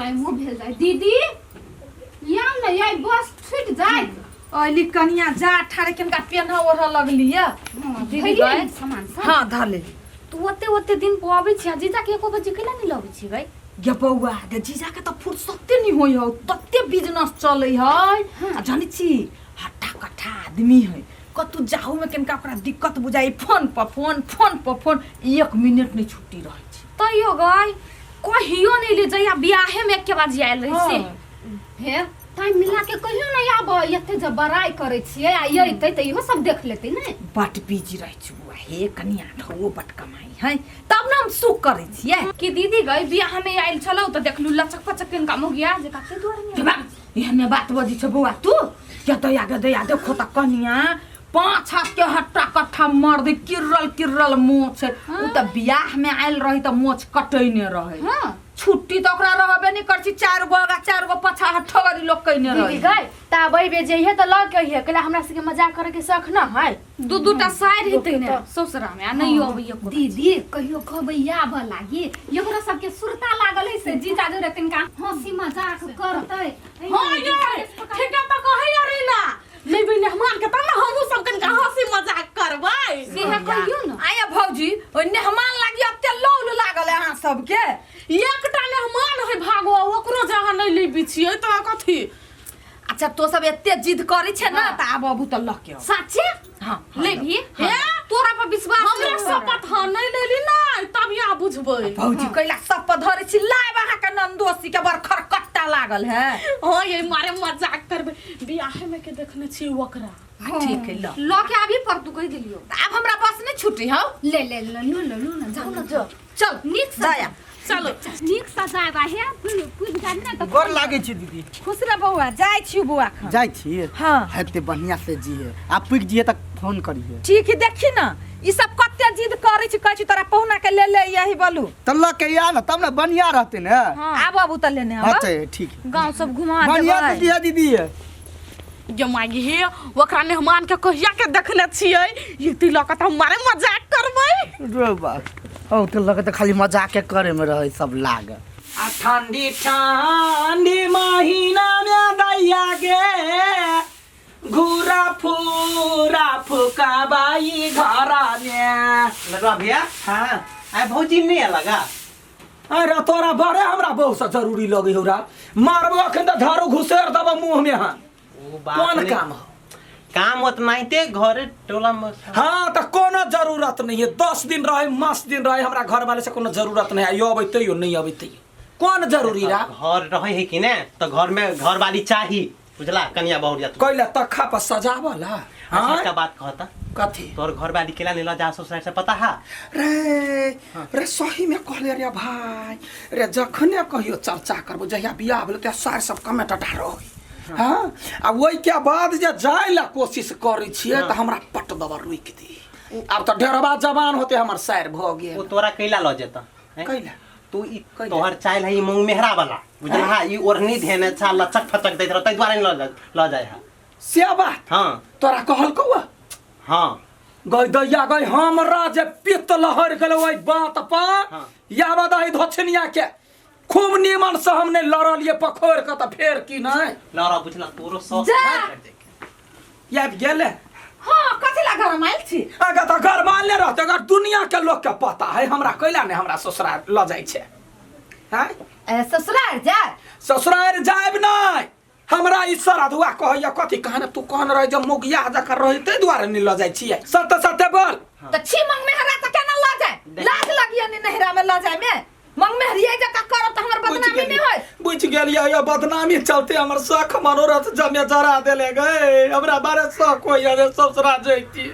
टाइमो भेल जाय दीदी याम ने याई बस छूट जाय अइली कनिया जा ठारे किनका पेन्ह ओढ़ लगली ये दीदी दीदी गए? सामान सब हाँ धर ले तू ओते ओते दिन पर अबै छी आ जीजा के एको बजे कैला नहि लबै छी गई गे बौआ गे जीजा के तऽ फुर्सते नहि होइ हौ तते बिजनेस चलै है आ जानै छी हट्टा कट्ठा आदमी है कतौ जाहू में किनका ओकरा दिक्कत बुझाइ फोन पर फोन फोन पर फोन एक मिनट नहि छुट्टी रहै छै तैयो गई कहियो नहि ले जहिया बियाहे में एके बाजी आयल रही से हे टाइम मिला के कहियो नहि आब एते जब बड़ाइ करै छियै आ अयतै तऽ इहो सब देख लेतै ने बड बिजी रहै छै बौआ हे कनिया ढौओ बड कमाइ है तब ने हम सुख करै छियै कि दीदी गई बियाह में आयल छलौ तऽ देखलू लचक पचक किनका मोगिया जे कते दुआरे हे बा, एहने बात बजै छै बौआ तू के दया गे दया देखो तऽ कनिया पाँच हाथ के हट्टा कट्ठा मर्द किरल किरल मोछ उ तऽ बियाह में आयल रही तऽ मोछ कटैने रहे हाँ छुट्टी तऽ ओकरा रहबे नहि करै छै चारि गो आगा चारि गो पाछा हठगरी लोक कैने दीदी रहे गई ताब अइबे जइहे तऽ लऽ के अइहे कैला हमरा सबके मजाक करे के शौक न है दू दू टा साइर हेतै ने तऽ- ससुरा में आ नहि अबै एको दीदी कहियो कहबै आबऽ लागी एकरो सबके सुरता लागल है से जीजा जोरे तनिका हंसी मजाक करतै हाँ ये ठीके तऽ कहैया रीना लेबै मेहमान के तब ने हमहूँ सब कनिका हंसी मजाक करबै सेहे कहियो ने आया भौजी ओहि मेहमान लागी एते लौल लागल है अहाँ सबके एकटा मेहमान है भागो ओकरो जे अहाँ नहि लेबी छियै तऽ कथी अच्छा तो सब एते जिद करै छै ने तऽ आब अबू तऽ लऽ के आउ। साचे हाँ हाँ, लेबही हे तोरा पर विश्वास हमरा नहि शपथ हाँ नहि लेली नहि तब यहाँ बुझबै भौजी कैला सब पर धरै छी लाइब अहाँके नन्दोसी के बड़ खरकट्टा लागल है हाँ ये मारे मजाक करबै बियाहे में के देखने छियै ओकरा ठीक है ल लऽ के आबी पर तू कहि देलियो तऽ आब हमरा बस नहि छुट्टी हौ ले ले ले लू ले लू ने जाउ ने जो चल नीक से जाया चलो नीक से जायब आ हे पूछ जायब ने तऽ गोर लागै छी दीदी खुश रह बौआ जाइ छी बौआ खन जाइ छी हाँ। हेते बढ़िया से जिहे आ पुग जिहे तऽ फोन करिहे ठीक है देखी ना ई सब कते जिद करै छी कहै छी तोरा पहुना के ले ले यही बोलू तऽ लऽ के आ ने तब ने बढ़िया रहतै ने आब आबू तऽ लेने आब अच्छा ठीक है गाँव सब घुमा बढ़िया से देबै जिहे दीदी गे मागी हे ओकरा मेहमान के कहिया के देखने छियै ये ती लऽ के तऽ हम मारे मजाक करबै रे बाप औ तऽ लगे तऽ खाली मजाके करे में रहै सब लाग आ ठंडी ठंडी महीना में दैया गे घूरा फूरा फुकाबाई घरा में लडुआ भैया हाँ आइ भौजी नहीं लगा अरे तोरा बड़े हमरा बहुत से जरूरी लगे हो रा मारबो अखन तऽ झाड़ू घुसेर देबो मुंह में हाँ ओ बात कोन नहीं। काम हो काम उतना ही घरे टोला में हाँ तऽ कोनो जरूरत नहीं है 10 दिन रहे मास दिन रहे हमरा घर वाले से कोनो जरूरत नहीं है यो अबै तैयो नहीं अबै तैयो कोन जरूरी रा घर रहे है कि ने तो घर में घर वाली चाही बुझला कनिया बहुरिया तू कैला तखा पर सजावला अच्छा हाँ एकटा बात कहता कथी तोर घर वाली केला नहीं ल जा ससुराल से पता है रे रे सही में कहले रे भाई रे जखने कहियो चर्चा करबो जहिया बियाह भेलो तहिया सार सब कमेंट ढारो हाँ आ ओहि के बाद जे जाय ला कोशिश करै छियै तऽ हमरा पट दबा रोकि दी आब तऽ ढेरबा जवान होते हमर सार भऽ गेल वो तोरा कैला ल जेता हैं? कैला तू ई कैला? तोहर चाइल है ई मुंह मेहरा वाला बुझला हा ई ओढ़नी धेने छा लचक फचक दैत रह ताहि दुआरे ल ल जाय हा से बात हाँ तोरा कहलकौ हाँ गई दैया गई हमरा जे पित्त लहर गेल ओहि बात पर हाँ। याबा दही धोछनिया के खूब नीमन से हम नहीं लड़लिए पखोर के तऽ फेर की नहीं लड़ा बुझला तोरो सौस जा। आबि गेले हाँ कथी ला घर में आयल छी अगर तऽ घर मानले रहते अगर दुनिया के लोग के पता है हमरा कैला नहीं हमरा ससुराल लऽ जाइ छै हैं ए, ससुराल जाय ससुराल जायब नहीं हमरा ई सरधुआ कहैया कथी कहने तू कहने रहे जब मोगिया जकर रही ताहि दुआरे नहीं लऽ जाइ छियै सत्य सत्य बोल तऽ छी मंग मेहरा तऽ केना लऽ जाय लाज लगियो ने नहिरा में लऽ जाय में मंग मेहरिया जकाँ करब तऽ हमर बदनामी नहि होय बुझि गेलियै ये बदनामी चलते हमर शख मनोरथ जमे जरा देले गए हमरा बारे शख होइया जे ससुरा जैती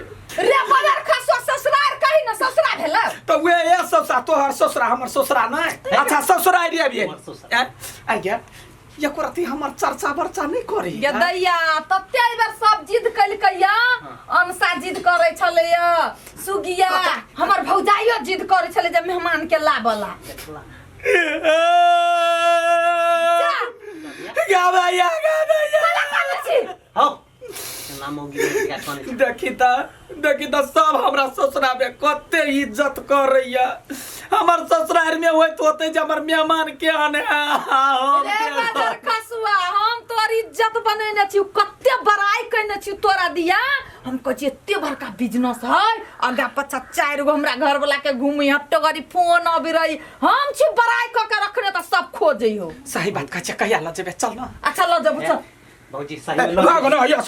रे बदर खसो ससुराल कही ने ससुरा भेल तऽ वे ये ससुरा तोहर ससुरा हमर ससुरा नहि अच्छा ससुरा रे अभी हमर ससुरा। आ गया एको रति हमर चर्चा बर्चा नहि करी गे दैया तते एहि बेर सब जिद केलकैया अनसा जिद करै छलैया सुगिया हमर भौजाइयो जिद करै छलै जे मेहमान के लाबला गाबैया गाबैया छी हौ नाम मौगी के कने छै। देखी तऽ देखी तऽ सब हमरा ससुरा में कते इज्जत करैया हमर ससुरार में होइत होते जे हमर मेहमान के आने रे बाजर खसुआ हम तोर इज्जत बनेने छी कते बड़ाई कयने छी तोरा दिया। हम कहै छी एते बड़का बिजनेस है, आगा पछा 4 गो हमरा घर वाला के घूमी हट्टो गरी फोन अबी रही, हम छी बड़ाई क के रखने त सब खोजै हो। सही बात कहै छै, कहिया ल जेबे चल न। अच्छा ल जेबो चल। भौजी सही में लऽ भागो न या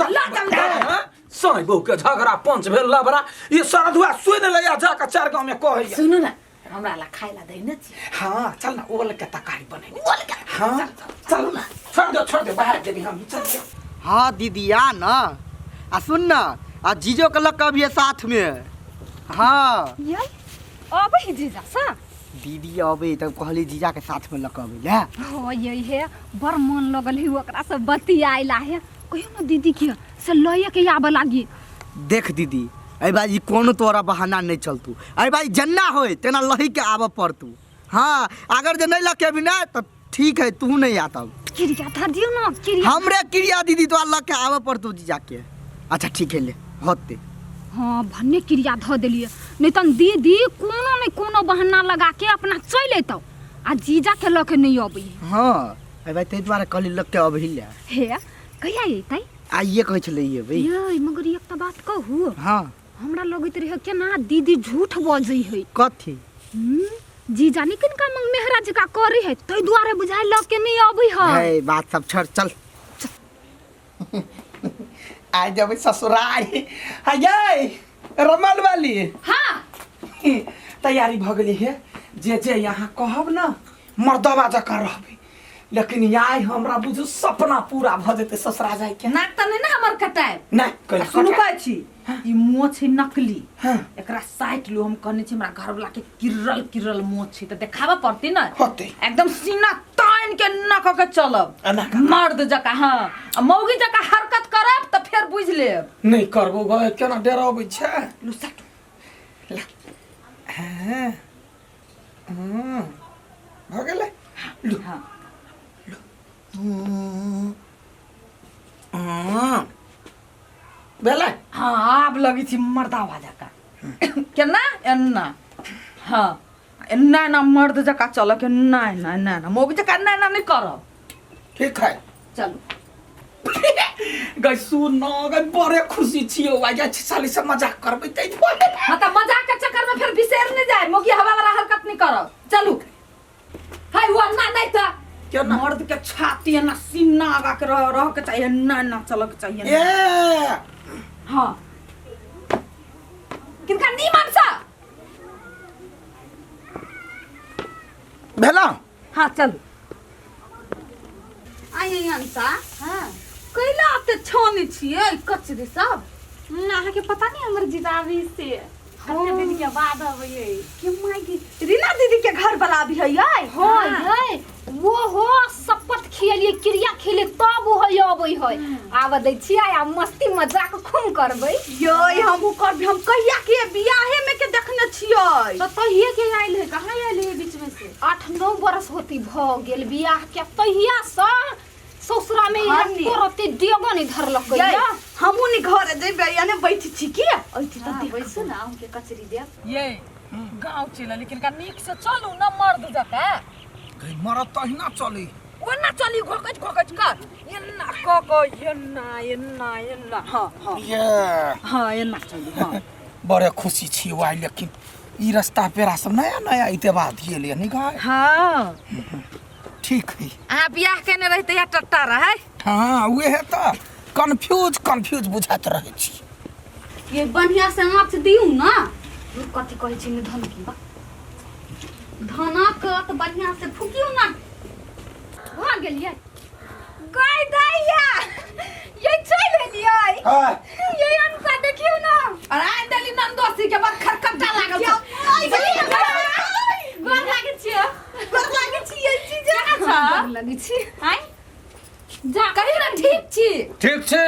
साई बहू के झगड़ा पंच भेल लबरा ई सरधुआ सुन ले या जाके 4 गांव में कहैया। सुनू ना हमरा ला खाय ला दै न छी। हां चल ना ओल के तरकारी बनेने। ओल के हां चल ना छोड़ दे बाहर जेबी हम चल। हां दीदी आ ना आ सुन ना आ जीजो के लग अभी साथ में। हां ये अबै है जीजा सा दीदी अबे तब कहली जीजा के साथ में लग अबै ले। हो ये हे बड़ मन लगल है ओकरा से बतियाइला है। कहियो ना दीदी के से लइए के आबे लागी। देख दीदी अरे भाई कोनो तोरा बहाना नहीं चलतू, अरे भाई जन्ना होए तेना लही के आबे पड़तू। हाँ अगर जे नहीं लग के अभी ना तो ठीक है तू नहीं आता। क्रिया था दियो ना क्रिया हमरे क्रिया दीदी तो लग के आबे पड़तू जीजा के। अच्छा ठीक है ले होते। हाँ भन्ने क्रिया धऽ देलिए नहीं तन दीदी कोनो नहीं कोनो बहाना लगा के अपना चलि अयतौ आ जीजा के लऽ के नहीं अबै। हाँ अरे भाई ताहि दुआरे कहली लऽ के अबही ले। हे कहिया अयतै? आइए कहै छलै अबै। यै मगर एकटा बात कहू? हाँ हमरा लगैत रहे केना दीदी झूठ बजै है। कथी? जीजा नहीं किनका मंग मेहरा जका करे है ताहि दुआरे बुझाइ लऽ के नहीं अबै है। है बात सब छोड़ चल। आज जब ससुराल हयै रमल वाली। हाँ तैयारी भ गेली है जे जे यहाँ कहब ना मर्दवा जकाँ रहबै, लेकिन आइ हमरा बुझू सपना पूरा भ जेतै ससुरा जाय के। नाक त नहीं ना हमर कटाएब। नहीं, कैला सुनू कटाएब? कहै छी ई मोछ है नकली। हाँ। एकरा साइट लू। हम कहने छी हमरा घर वाला के किरल किरल मोछ छै त देखाबऽ पड़तै ना। होतै। एकदम सीना तान के न क के चलब एना क। मर्द जकाँ। हाँ आ मौगी जकाँ हरकत करब त फेर बुझि लेब। नहीं करबो गए केना डराबै छै। लू साटू। ला। हाँ। हाँ। भऽ गेलै। लू। हाँ। लू। हाँ। भेलै? हाँ आब लगै छी मर्दावा जकाँ। केना एना। हाँ एना एना मर्द जकाँ चलऽ के एना एना एना एना मौगी जकाँ एना एना नहीं करब। ठीक है चलू। गई सुन न गई बड़े खुशी छियौ आइ जाइ छी साली से मजाक करबै तै दुआरे। हाँ त मजाक के चक्कर में फिर बिसैर नहीं जाए, मौगी हवा वाला हरकत नहीं करब। चलू। हाय वो ना नहीं था। केना? मर्द के छाती एना सीना आगा के रह रह के चाहिए, एना एना चलऽ के चाहिए। ए हाँ किनका नीमन सा भेला? हाँ चल। आइ अंता। हाँ कैला एते छानै छियै कचरी सब? अहाँके पता नहीं हमर जीजा अभी से कते दिन के बाद अबै के माय गे। रीना दीदी के घर वाला अभी है यै? हाँ यै वो हो शपथ खियलिए क्रिया खियलिए तब वो है अबै है। आब दै छियै आ मस्ती मजाक खूब करबै। यै हमहूँ करबै, हम कहिया के बियाहे में के देखने छियै। तो तहिए के आयल है, कहाँ आयल है बीच में से? 8-9 बरस होती भ गेल बियाह के, तहिया से ससुरा में हाँ एको नी। रत्ती डेगो नहीं धरलकै यै, या। हमहूँ नी घर जेबै यानी बैठ छी की ऐथी त हाँ, देख। बैसू ना अहूँ के कचरी देब। ये गाँव चल लेकिन का नीक से चलू ना मर्द जकाँ। गई मरद तहिना चली। ओना चली घोकच घोकच कर एना क क एना एना एना। हाँ हाँ। ये हाँ एना चली। हाँ बड़े खुशी छी आइ, लेकिन ई रास्ता पेरा सब नया नया इते बात गेलै नहीं गाय। हाँ ठीक है। अहाँ बियाह केने रहिते या टट्टा रहै? हाँ उहे है त कंफ्यूज कंफ्यूज बुझात रहै छी। ये बढ़िया से आँच दियौ ना। कथी कहै छी ने धनकी बा धनक त बढ़िया से फुकियौ ना। भऽ गेलियै गाय दैया ये चलि एलियै। हाँ। ये अनुसा देखियौ ना। और आनि देली नंदोसी के बड़ खरखट्टा लागल छौ। गोर लागै छियै। गोर लागै छियै जीजा। गोर लागै छी। आँय जा कहियो ना ठीक छी। ठीक छी।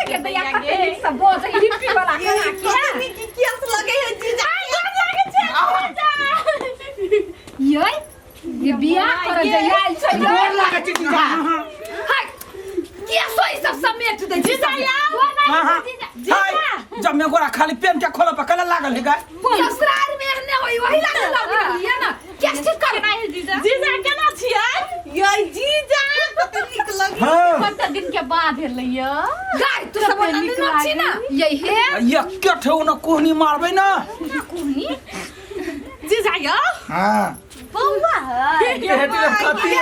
के दैया कते नीक से बजै लिपि वाला केना के। नीक केस लगै है जीजा। गोर लागै छै जीजा। यै ये बियाह करे जइया आयल छै। गोर लागै छी जीजा। हाय के सोई सब समेट दै छी जीजा हाँ, हाँ। जीजा हाय, जब मैं गोरा खाली पेन के खोला पर कला लागल है गाय। ससुराल में एहने होई होई वही लागे लग रहलिए ना केस ठीक कर जीजा जीजा केना छियै यै जीजा कते नीक लगी हाँ कते दिन के बाद एलै य गाय तू सब नीक न छी ना यही हे एके ठेउ न कोहनी मारबै ना ना कोहनी जीजा यौ हाँ बौआ है कथी